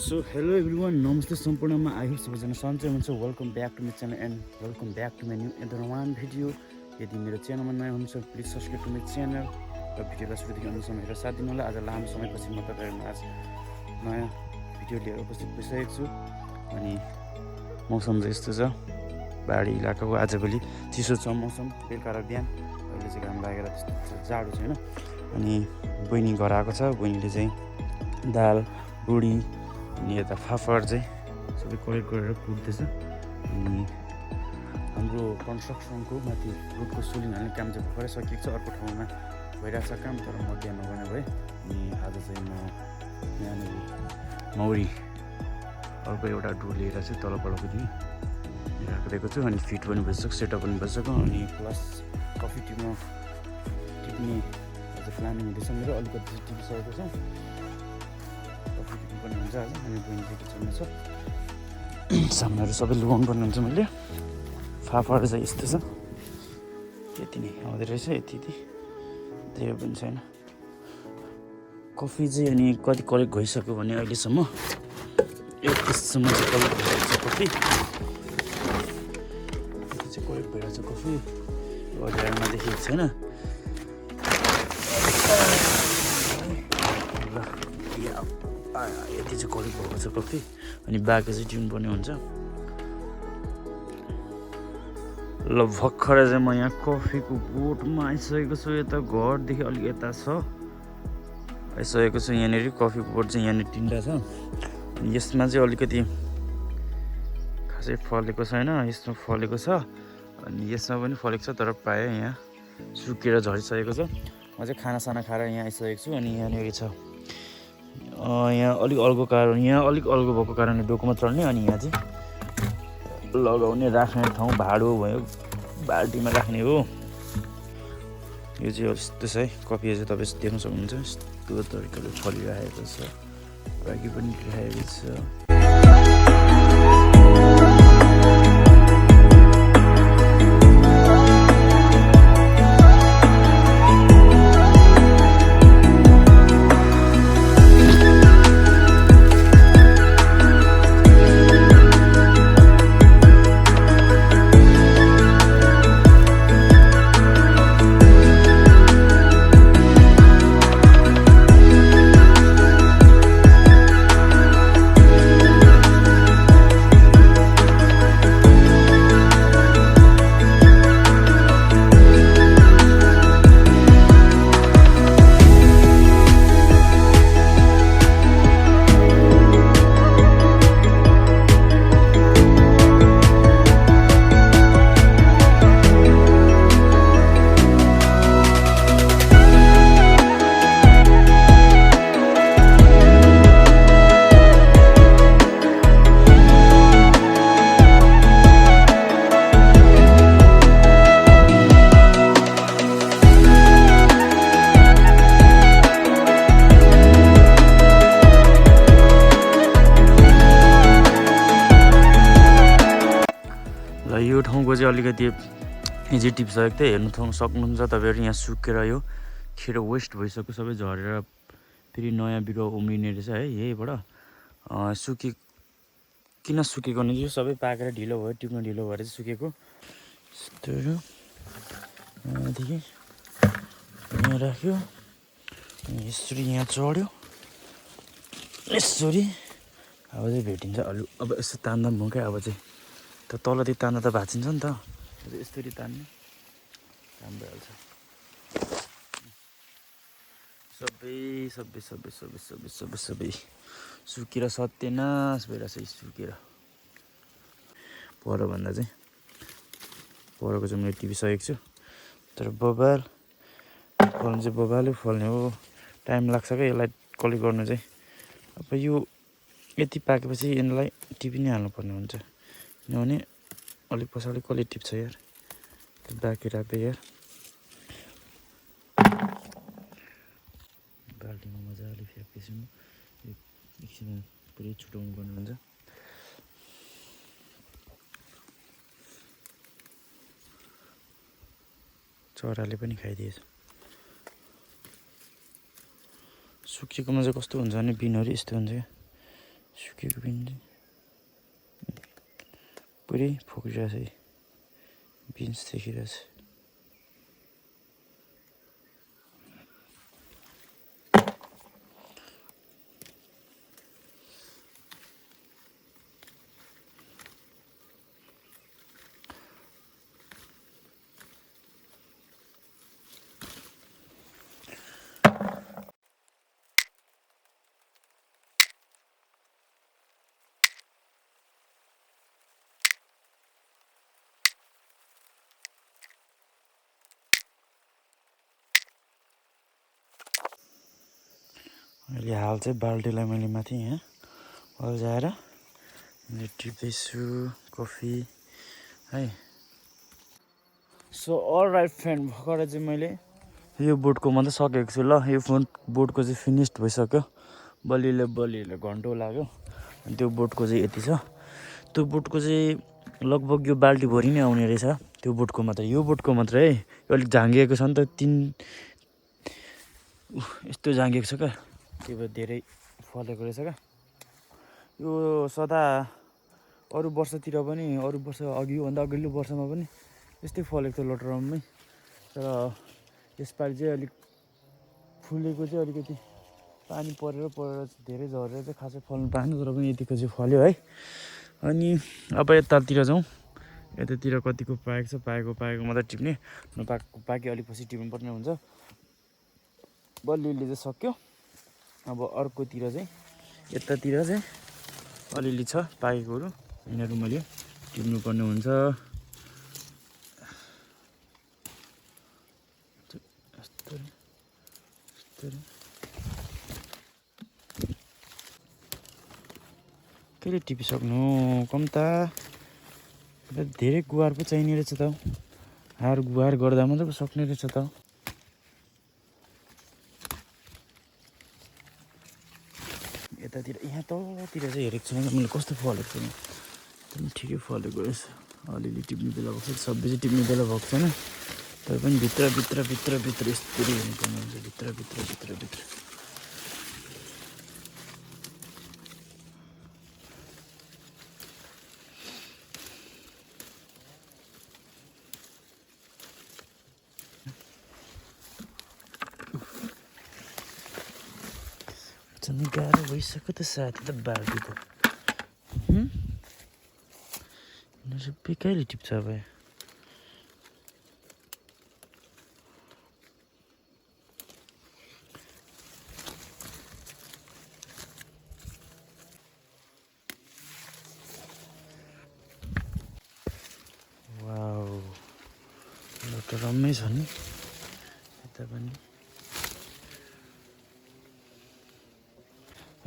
So hello everyone, namaste सम्पूर्णमा I hope सबैजना सन्चै हुनुहुन्छ. Welcome back to my channel and welcome back to my new and one video. यदि मेरो च्यानलमा नयाँ हुनुहुन्छ please subscribe to my channel र भिडियोलाई सुरुदेखि अन्त्यसम्म हेरेर साथ दिनु होला. आज लामो समयपछि म तपाईँहरूमा आज नयाँ भिडियो लिएर उपस्थित भइसकेको छु. अनि मौसम चाहिँ यस्तो छ, पहाडी इलाकाको आजभोलि चिसो छ मौसम. बेलुका र बिहान अहिले चाहिँ घाम लागेर त्यस्तो जाडो छैन. अनि बहिनी घर आएको छ. बहिनीले चाहिँ दाल बुढी अनि यता फाफर चाहिँ सबै कलेक्ट गरेर कुट्दैछ. अनि हाम्रो कन्स्ट्रक्सनको माथि रोडको सोलिङ हाल्ने काम चाहिँ भर्खरै सकिएको छ. अर्को ठाउँमा भइरहेको छ काम, तर म त्यहाँ नगएन भए. अनि आज चाहिँ म यहाँनिर मौरी अर्को एउटा डोर लिएर चाहिँ तलपट्टिदेखि राखिदिएको छु. अनि फिट पनि भइसक्यो, सेटअप पनि भइसक्यो. अनि प्लस कफी टीमा टिप्ने आज प्लानिङ हुँदैछ मेरो. अलिकति टिपिसकेको छ, पनि हुन्छ आज. अनि बहिनी चाहिँ किचनमा छ, सामानहरू सबै लुगाउनु पर्ने हुन्छ. मैले फाफाहरू चाहिँ यस्तो छ, यति नै आउँदो रहेछ. यति धेरै पनि छैन. कफी चाहिँ अनि कति कलेक्ट भइसक्यो भने अहिलेसम्म 31सम्म चाहिँ कलेक्ट भइरहेको छ कफी. यति चाहिँ कलेक्ट भइरहेको छ कफी. अगाडिमा देखेको छैन. यति चाहिँ कलेक्ट भएको छ कफी. अनि बाँकी चाहिँ ट्युन पर्ने हुन्छ. ल भर्खरै चाहिँ म यहाँ कफीको बोटमा आइसकेको छु. यता घरदेखि अलिक यता छ आइसकेको छु. यहाँनिर कफीको बोट चाहिँ यहाँनिर 3टा छ. अनि यसमा चाहिँ अलिकति खासै फलेको छैन, यसमा फलेको छ. अनि यसमा पनि फलेको छ, तर प्रायः यहाँ सुकेर झरिसकेको छ. म चाहिँ खानासाना खाएर यहाँ आइसकेको छु. अनि यहाँनिर छ यहाँ अलिक अल्गो भएको कारणले डोकोमा चढ्ने. अनि यहाँ चाहिँ लगाउने राख्ने ठाउँ भाडो भयो, बाल्टीमा राख्ने हो. यो चाहिँ यस्तो छ है. कफी चाहिँ तपाईँ देख्न सक्नुहुन्छ, यस्तो तरिकाले फलिरहेको छ. बाँकी पनि राखेको छ. यो ठाउँको चाहिँ अलिकति हिजो टिप्सकेको थिएँ, हेर्नु सक्नुहुन्छ तपाईँहरू. यहाँ सुकेर यो खेर वेस्ट भइसक्यो, सबै झरेर फेरि नयाँ बिरुवा उम्रिने रहेछ है. यहीबाट किन सुकेको भने यो सबै पाकेर ढिलो भयो, टिप्नु ढिलो भएर चाहिँ सुकेको. यस्तोहरू यहाँदेखि यहाँ राख्यो, यसरी यहाँ चढ्यो, यसरी अब चाहिँ भेटिन्छ. अब यस्तो तान्दा पनि क्या. अब चाहिँ त तलदेखि तान्दा त भाँचिन्छ नि त. यसरी तान्ने काम भइहाल्छ. सबै सुकेर सत्यनाश भइरहेछ. सुकेर परभन्दा चाहिँ परको चाहिँ मैले टिपिसकेको छु. तर बबाल फल्नु चाहिँ बबालै फल्ने हो. टाइम लाग्छ क्या यसलाई कलेक्ट गर्नु चाहिँ. अब यो यति पाकेपछि यसलाई टिपी नै हाल्नुपर्ने हुन्छ, किनभने अलिक पछाडि कसले टिप्छ यार. बाँकी राख्दै यार बाल्टीमा मजाले फ्याँकेछु. एकछिनमा पुरै छुट्याउनु पर्ने हुन्छ. चराले पनि खाइदिएछ. सुकेकोमा चाहिँ कस्तो हुन्छ भने बिनहरू यस्तो हुन्छ क्या, के बिन्स पुरै फोकिरहेछ है बिन्स देखिरहेछ अहिले हाल चाहिँ बाल्टीलाई मैले माथि यहाँ अल्झाएर टिप्दैछु कफी है सो अलराइट फ्रेन्ड भर्खर चाहिँ मैले यो बोटको मात्रै सकेको छु ल यो बोटको चाहिँ फिनिस्ड भइसक्यो बलियो घन्टो लाग्यो अनि त्यो बोटको चाहिँ यति छ त्यो बोटको चाहिँ लगभग यो बाल्टीभरि नै आउने रहेछ त्यो बोटको मात्रै यो बोटको मात्रै है यो अलिक झाँगिएको छ नि त यस्तो झाँगिएको छ क्या त्यही भएर धेरै फलेको रहेछ क्या यो सदा अरू वर्षतिर पनि अरू वर्ष अघि योभन्दा अघिल्लो वर्षमा पनि यस्तै फलेको थियो लटरममै तर यसपालि चाहिँ अलिक फुलेको चाहिँ अलिकति पानी परेर धेरै झरेर चाहिँ खासै फल्नु पाएन तर पनि यतिको चाहिँ फल्यो है अनि अब यतातिर जाउँ यतातिर कतिको पाएको छ पाएको मात्रै टिप्ने नपाएको पाके अलिक पछि टिप्नु पर्ने हुन्छ बलियोले चाहिँ सक्यो अब अर्कोतिर चाहिँ यतातिर चाहिँ अलिअलि छ पाकेकोहरू यिनीहरू मैले टिप्नु पर्ने हुन्छ कहिले टिपिसक्नु कम्ता धेरै गुहार पो चाहिने रहेछ त गुहार गर्दा मात्रै पो सक्ने रहेछ त यतातिर यहाँ ततिर चाहिँ हेरेको छैन मैले कस्तो फलेको छैन एकदम ठिकै फलेको रहेछ अलिअलि टिप्ने बेला भएको छ सबै चाहिँ टिप्ने बेला भएको छैन तर पनि भित्र यस्तरी हुनुपर्ने हुन्छ भित्र झन् गाह्रो भइसक्यो त साथी त बाल्टी त सबै कहिले टिप्छ अब वाउ लटरम्मै छ नि यता पनि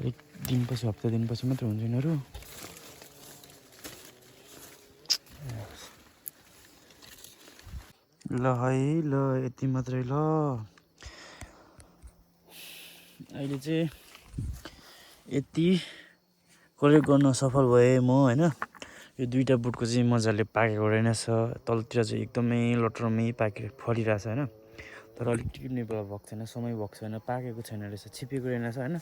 अलिक दिनपछि हप्ता दिनपछि मात्रै हुन्छ यिनीहरू ल है ल यति मात्रै ल अहिले चाहिँ यति कलेक्ट गर्न सफल भएँ म होइन यो दुईवटा बुटको चाहिँ मजाले पाकेको रहेनछ तलतिर चाहिँ एकदमै लटरमै फलिरहेछ होइन तर अलिक टिप्ने बेला भएको छैन समय भएको छैन पाकेको छैन रहेछ छिपेको रहेनछ होइन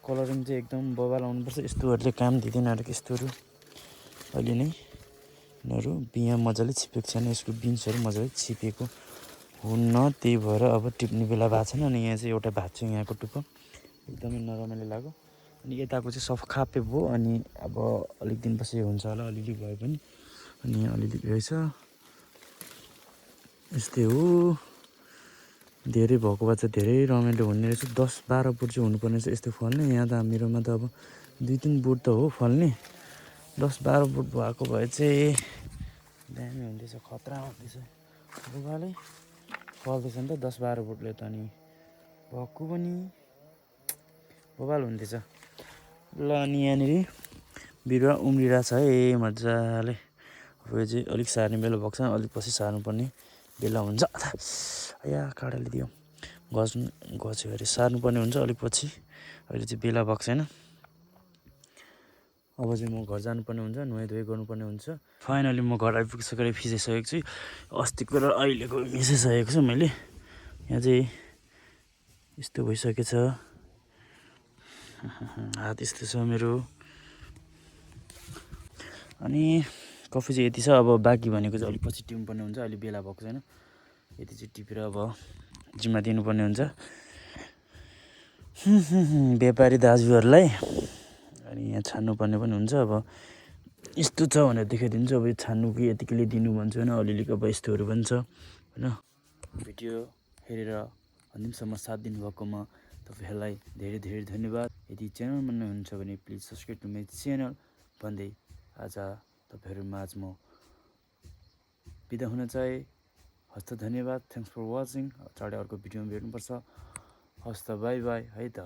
कलरिङ चाहिँ एकदम बबाल आउनुपर्छ यस्तोहरूले काम दिँदैन अरे यस्तोहरू अहिले नै यिनीहरू बिहा मजाले छिपेको छैन यसको बिन्सहरू मजाले छिपेको हुन्न त्यही भएर अब टिप्ने बेला भएको छैन अनि यहाँ चाहिँ एउटा भएको छ यहाँको टुप्पो एकदमै नरमाइलो लाग्यो अनि यताको चाहिँ सफापे भयो अनि अब अलिक दिनपछि हुन्छ होला अलिअलि भए पनि अनि अलिअलि रहेछ यस्तै हो धेरै भएको भए चाहिँ धेरै रमाइलो हुने रहेछ 10-12 बोट चाहिँ हुनुपर्ने रहेछ यस्तो फल्ने यहाँ त मेरोमा त अब 2-3 बोट त हो फल्ने 10-12 बोट भएको भए चाहिँ दामी हुँदैछ खतरा हुँदैछ बुबाले फल्दैछ नि त 10-12 बोटले त अनि भएको पनि बबाल हुँदैछ ल अनि यहाँनिर बिरुवा उम्रिरहेछ है मजाले अब यो चाहिँ अलिक सार्ने बेला भएको छ अलिक पछि सार्नुपर्ने बेला हुन्छ या काँडाले दियो गच्यो अरे सार्नुपर्ने हुन्छ अलिक पछि अहिले चाहिँ बेला भएको छैन अब चाहिँ म घर जानुपर्ने हुन्छ नुहाइधुवाइ गर्नुपर्ने हुन्छ फाइनली म घर आइपुगिसकेर फिजाइसकेको छु अस्तिको र अहिलेको मिसाइसकेको छु मैले यहाँ चाहिँ यस्तो भइसकेको छ हात यस्तो छ मेरो अनि कफी चाहिँ यति छ। अब बाँकी भनेको चाहिँ अलिक पछि टिप्नुपर्ने हुन्छ, अहिले बेला भएको छैन। यति चाहिँ टिपेर अब जिम्मा दिनुपर्ने हुन्छ व्यापारी दाजुहरूलाई। अनि यहाँ छान्नुपर्ने पनि हुन्छ। अब यस्तो छ भनेर देखाइदिन्छु। अब यो छान्नु कि यतिकैले दिनु भन्छु होइन, अलिअलि अब यस्तोहरू पनि छ होइन। भिडियो हेरेर अन्तिमसम्म साथ दिनुभएकोमा तपाईँहरूलाई धेरै धेरै धन्यवाद। यदि च्यानल मन हुन्छ भने please subscribe to my channel भन्दै आज तपाईँहरू माझ म बिदा हुन चाहे। हस्त धन्यवाद, थ्याङ्क्स फर वाचिङ। चाँडै अर्को भिडियोमा भेट्नुपर्छ। हस्त बाई बाई है त।